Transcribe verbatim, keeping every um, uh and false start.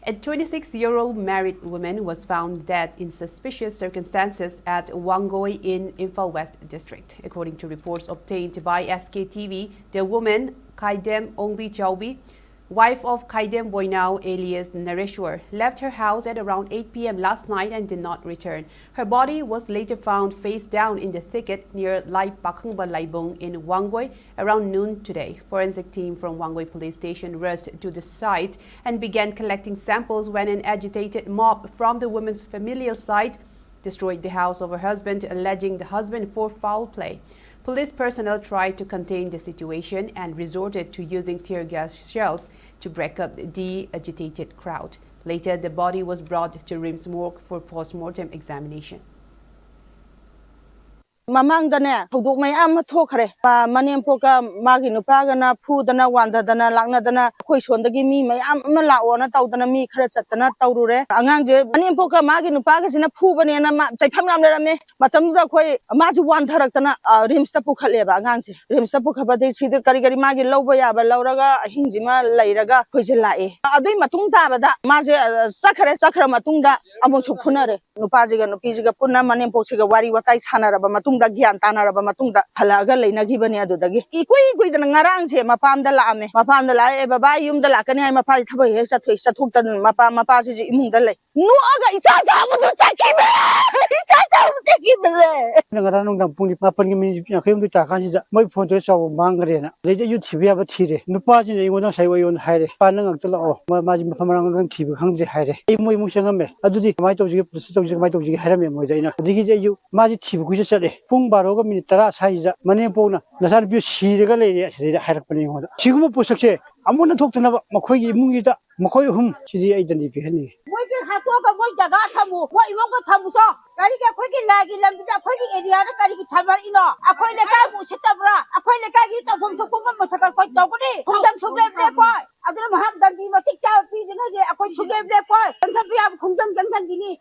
A twenty-six-year-old married woman was found dead in suspicious circumstances at Wangoi in Imphal West District. According to reports obtained by S K T V, the woman, Khaidem Ongbi Chaubi, wife of Khaidem Boinao alias Nareshwar, left her house at around eight p m last night and did not return. Her body was later found face down in the thicket near Lai Pakhangba Laibung in Wangoi around noon today. Forensic team from Wangoi Police Station rushed to the site and began collecting samples when an agitated mob from the woman's familial side destroyed the house of her husband, alleging the husband for foul play. Police personnel tried to contain the situation and resorted to using tear gas shells to break up the agitated crowd. Later, the body was brought to RIMS morgue for post-mortem examination. ꯃꯃꯥꯡꯗꯅꯦ ꯊꯧꯗꯣꯛ ꯃꯌꯥꯝ ꯑꯃ ꯊꯣꯛꯈ꯭ꯔꯦ꯫ ꯃꯥ ꯃꯅꯦꯝꯄꯣꯛꯀ ꯃꯥꯒꯤ ꯅꯨꯄꯥꯒꯅ ꯐꯨꯗꯅ ꯋꯥꯟꯊꯗꯅ ꯂꯥꯛꯅꯗꯅ ꯑꯩꯈꯣꯏ ꯁꯣꯟꯗꯒꯤ ꯃꯤ ꯃꯌꯥꯝ ꯑꯃ ꯂꯥꯛꯑꯣꯅ ꯇꯧꯗꯅ ꯃꯤ ꯈꯔ ꯆꯠꯇꯅ ꯇꯧꯔꯨꯔꯦ꯫ ꯑꯉꯥꯡꯁꯦ ꯃꯅꯦꯝꯄꯣꯛꯀ ꯃꯥꯒꯤ ꯅꯨꯄꯥꯒꯁꯤꯅ ꯐꯨꯕꯅꯦꯅ ꯃꯥ ꯆꯩꯐꯝ ꯌꯥꯝ ꯂꯩꯔꯝꯃꯦ꯫ ꯃꯇꯝꯗꯨꯗ ꯑꯩꯈꯣꯏ ꯃꯥꯁꯨ ꯋꯥꯟꯊꯔꯛꯇꯅ ꯔꯤꯝꯁꯇ ꯄꯨꯈꯠꯂꯦꯕ꯫ ꯑꯉꯥꯡꯁꯦ ꯔꯤꯝꯁꯇ ꯄꯨꯈꯠꯄꯗꯒꯤ ꯁꯤꯗ ꯀꯔꯤ ꯀꯔꯤ ꯃꯥꯒꯤ ꯂꯧꯕ ꯌꯥꯕ ꯂꯧꯔꯒ ꯑꯍꯤꯡꯁꯤꯃ ꯂꯩꯔꯒ ꯑꯩꯈꯣꯏꯁꯦ ꯂꯥꯛꯑꯦ꯫ ꯑꯗꯨꯏ ꯃꯇꯨꯡ ꯇꯥꯕꯗ ꯃꯥꯁꯦ ꯆꯠꯈ꯭ꯔꯦ꯫ ꯆꯠꯈ꯭ꯔ ꯃꯇꯨꯡꯗ ꯑꯃꯨꯛꯁꯨ ꯐꯨꯅꯔꯦ꯫ ꯅꯨꯄꯥꯁꯤꯒ ꯅꯨꯄꯤꯁꯤꯒ ꯄꯨꯟꯅ ꯃꯅꯦꯝꯄꯣꯛꯁꯤꯒ ꯋꯥꯔꯤ ꯋꯥꯇꯥꯏ ꯁꯥꯟꯅꯔꯕ ꯃꯇꯨꯡꯗ, ꯒ꯭ꯌꯥꯟ ꯇꯥꯅꯔꯕ ꯃꯇꯨꯡꯗ ꯍꯜꯂꯛꯑꯒ ꯂꯩꯅꯈꯤꯕꯅꯦ꯫ ꯑꯗꯨꯗꯒꯤ ꯏꯀꯨꯏ ꯀꯨꯏꯗꯅ ꯉꯔꯥꯡꯁꯦ ꯃꯄꯥꯝꯗ ꯂꯥꯛꯑꯝꯃꯦ꯫ ꯃꯄꯥꯝꯗ ꯂꯥꯛꯑꯦ, "ꯕꯕꯥ, ꯑꯩ ꯌꯨꯝꯗ ꯂꯥꯛꯀꯅꯤ" ꯍꯥꯏ꯫ ꯃꯄꯥꯁꯤ ꯊꯕꯛ ꯍꯦꯛ ꯆꯠꯊꯣꯛꯏ꯫ ꯆꯠꯊꯣꯛꯇꯅ ꯃꯄꯥ, ꯃꯄꯥꯁꯤꯁꯨ ꯏꯃꯨꯡꯗ ꯂꯩ꯫ ꯅꯣꯛꯑꯒ ꯏꯆꯥ ꯆꯥꯎꯕꯗꯨ ꯆꯠꯈꯤꯕꯅꯦ꯫ ꯏꯆꯥ ꯆꯥꯎꯕ ꯆꯠꯈꯤꯕꯅꯦ꯫ ꯑꯩꯅ ꯉꯔꯥꯡ ꯅꯨꯡꯗꯥꯡ ꯄꯨꯡ ꯃꯥꯄꯟꯒ ꯃꯤꯅꯤꯠ ꯌꯥꯡꯈꯩ ꯍꯨꯝꯗꯣꯏ ꯇꯥꯔꯀꯥꯟꯁꯤꯗ ꯃꯣꯏ ꯐꯣꯟ ꯇꯧꯔꯦ, "ꯆꯥꯎꯕ ꯃꯥꯡꯈ꯭ꯔꯦꯅ"꯫ ꯑꯗꯩꯗꯤ ꯑꯩꯁꯨ ꯊꯤꯕ ꯌꯥꯕ ꯊꯤꯔꯦ꯫ ꯅꯨꯄꯥꯁꯤꯅ ꯑꯩꯉꯣꯟꯗ ꯉꯁꯥꯏ ꯑꯩꯉꯣꯟꯗ ꯍꯥꯏꯔꯦ, "ꯄꯥ, ꯅꯪ ꯑꯝꯇ ꯂꯥꯛꯑꯣ, ꯃꯥ-, ꯃꯥꯁꯤ ꯃꯐꯝ ꯃꯔꯥꯡ ꯃꯔꯥꯡ ꯊꯤꯕ ꯈꯪꯗ꯭ꯔꯦ" ꯍꯥꯏꯔꯦ꯫ ꯑꯩ ꯃꯣꯏ ꯏꯃꯨꯡ ꯆꯪꯉꯝꯃꯦ꯫ "ꯑꯗꯨꯗꯤ ꯀꯃꯥꯏꯅ ꯇꯧꯁꯤꯒꯦ, ꯄꯨꯂꯤꯁꯇ ꯇꯧꯁꯤꯒꯦ, ꯀꯃꯥꯏꯅ ꯇꯧꯁꯤꯒꯦ?" ꯍꯥꯏꯔꯝꯃꯦ ꯃꯣꯏꯗ ꯑꯩꯅ꯫ ꯑꯗꯒꯤꯗꯤ ꯑꯩꯁꯨ ꯃꯥꯁꯤ ꯊꯤꯕ ꯀꯨꯏꯆꯠ ꯆꯠꯂꯦ꯫ ꯄꯨꯡ ꯕꯥꯔꯣꯒ ꯃꯤꯅꯤꯠ ꯇꯔꯥ ꯁ꯭ꯋꯥꯏꯁꯤꯗ ꯃꯅꯦꯝꯄꯣꯛꯅ, "ꯅꯆꯥꯅꯨꯄꯤ ꯁꯤꯔꯒ ꯂꯩꯔꯦ" ꯑꯁꯤꯗꯩꯗ ꯍꯥꯏꯔꯛꯄꯅꯦ ꯑꯩꯉꯣꯟꯗ꯫ ꯁꯤꯒꯨꯝꯕ ꯄꯣꯠꯁꯛꯁꯦ ꯑꯃꯨꯛ ꯍꯟꯅ ꯊꯣꯛꯇꯅꯕ ꯃꯈꯣꯏꯒꯤ ꯏꯃꯨꯡꯒꯤꯗ ꯃꯈꯣꯏ ꯑꯍꯨꯝ ꯁꯤꯗꯤ ꯑꯩ ꯗꯟꯗꯤ ꯄꯤꯍꯟꯅꯤꯡꯉꯤ꯫ ꯃꯣꯏꯒꯤ ꯍꯥꯠꯇꯣꯛꯑꯒ ꯃꯣꯏ ꯖꯒꯥ ꯊꯝꯃꯨ, ꯃꯣꯏ ꯏꯃꯨꯡꯗ ꯊꯝꯃꯨ ꯆꯣ꯫ ꯀꯔꯤꯒꯤ ꯑꯩꯈꯣꯏꯒꯤ ꯂꯥꯏꯒꯤ ꯂꯝꯁꯤꯗ ꯑꯩꯈꯣꯏꯒꯤ ꯑꯦꯔꯤꯌꯥꯗ ꯀꯔꯤꯒꯤ ꯊꯝꯃꯛꯏꯅꯣ? ꯑꯩꯈꯣꯏ ꯂꯩꯀꯥꯏꯕꯨ ꯎꯁꯤꯠꯇꯕ꯭ꯔꯥ? ꯑꯩꯈꯣꯏ ꯂꯩꯀꯥꯏꯒꯤ ꯇꯧꯐꯝ ꯊꯣꯛꯄ ꯃꯊꯛ ꯑꯩꯈꯣꯏ ꯇꯧꯒꯅꯤ꯫ ꯈꯣꯡꯖꯪ ꯁꯨꯡꯂꯦꯞ ꯂꯦꯞꯄꯣꯏ꯫ ꯑꯗꯨꯅ ꯃꯍꯥꯛ ꯗꯟꯗꯤ ꯃꯇꯤꯛ ꯆꯥꯕ ꯄꯤꯗ꯭ꯔꯤꯉꯩꯗꯤ ꯑꯩꯈꯣꯏ ꯁꯨꯡꯂꯦꯞ ꯂꯦꯞꯄꯣꯏ꯫ ꯆꯪꯁꯟꯕ ꯌꯥꯕ ꯈꯣꯡꯖꯪ ꯆꯪꯁꯟꯈꯤꯅꯤ꯫